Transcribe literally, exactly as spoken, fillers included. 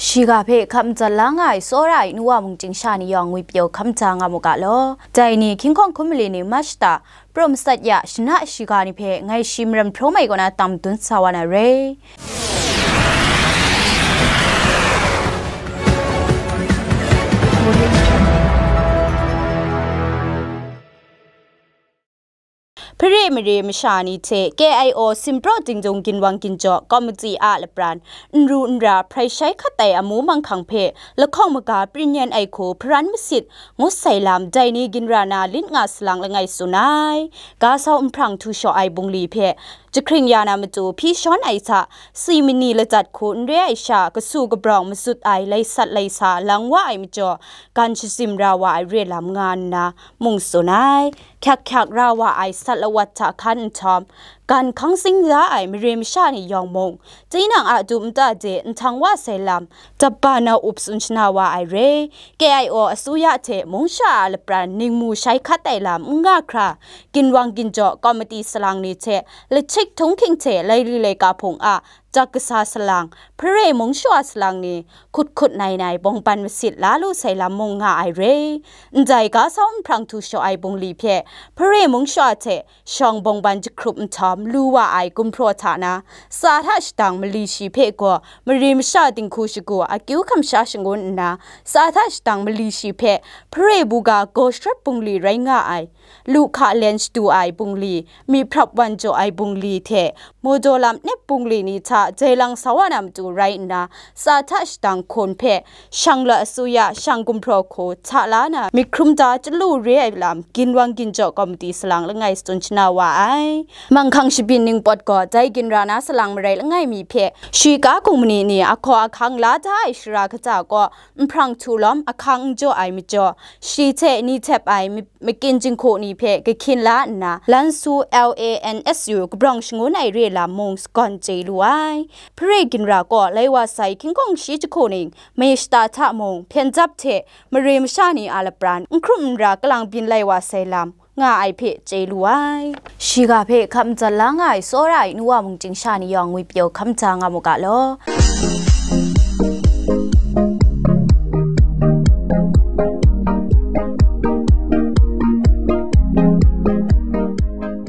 Shiga hpe hkap matsat la nga ai tsawra ai nu wa mung chyingsha ni yawng ngwi pyaw hkam hta nga mu ga law. Dai ni hkying hkawng hkum mali ni mashta, prum sat ya shana shiga ni hpe ngai shi maram hpraw mai kaw na tam dun sa wa na re. Hpare mare masha ni hte K I O Simpraw Dingdung Ginwang Ginjaw Komiti a lapran, n ru n ra hprai shai hkat ai amu manghkang hpe lahkawng maga prin yen ai hku hparan masit ngut sai lam, dai ni ginra na lit nga salang langai tsun ai. Ga sau nhprang htu shaw ai bungli hpe jahkring ya na matu hpyi shawn ai hta, si mani ladat hku n re ai sha, kasu kabrawng mazut ai laisat laisa lang wa ai majaw, gan shazim ra wa ai re lam nga nna mung tsun ai. Hkyak hkyak ra wa ai sat lawat hta hkan nhtawm, gan hkang sing ya ai mare masha ni yawng mung, tinang a du nta de nhtang wa sai lam, daba na up tsun shana wa ai re. K I O asuya hte mungsha a lapran ningmu shai hkat ai lam n nga hkra, Ginwang Ginjaw Komiti salang ni hte Lachik Htunghking hte Laili Laika Hpung a jak kasa salang, hpare mungsha salang ni hkut hkut nai nai bawngban masit la lu sai lam mung nga ai re. Ndai ga sau nhprang htu shaw ai bungli hpe hpare mungsha hte shawng bawngban jahkrup nhtawm lu wa ai gumhpraw hta na, sa hta shadang mali shi hpe gaw mare masha dinghku shagu akyu hkamsha shangun nna, sa hta shadang mali shi hpe hpare buga gaw sharap bungli rai nga ai, lu hka len shadu ai bungli, myiprap wan jaw ai bungli hte, mawdaw lam nep bungli ni hta jai lang sa wa na matu rai nna, sa hta shadang hkawn hpe, shang la asuya, shang gumhpraw hku hta la na, myit hkrum da chyalu re ai lam, Ginwang Ginjaw Komiti salang langai tsun shana wa ai. Manghkang shabyin ningpawt gaw dai ginra na salang marai langai mi hpe, shi ka hkung mani ni ahkaw ahkang la da ai shara kaja kaw, nhprang htu lawm ahkang n jaw ai majaw, shi hte ni htep ai mi-, makyin jinghku ni hpe kahkyin la nna, Lansu L A N S U kabrawng shangun ai re lam mung sagawn chye lu ai. Hpare ginra kaw lai wa sai hkying hkawng shi jahku ning, mai shata hta mung, hpyen jap hte mare masha ni a lapran, n hkrum n ra kalang byin lai wa sai lam nga ai hpe chye lu ai. Shiga hpe hkap matsat la nga ai tsawra ai nu wa mung chyingsha ni yawng ngwi pyaw hkam hta nga mu ga law.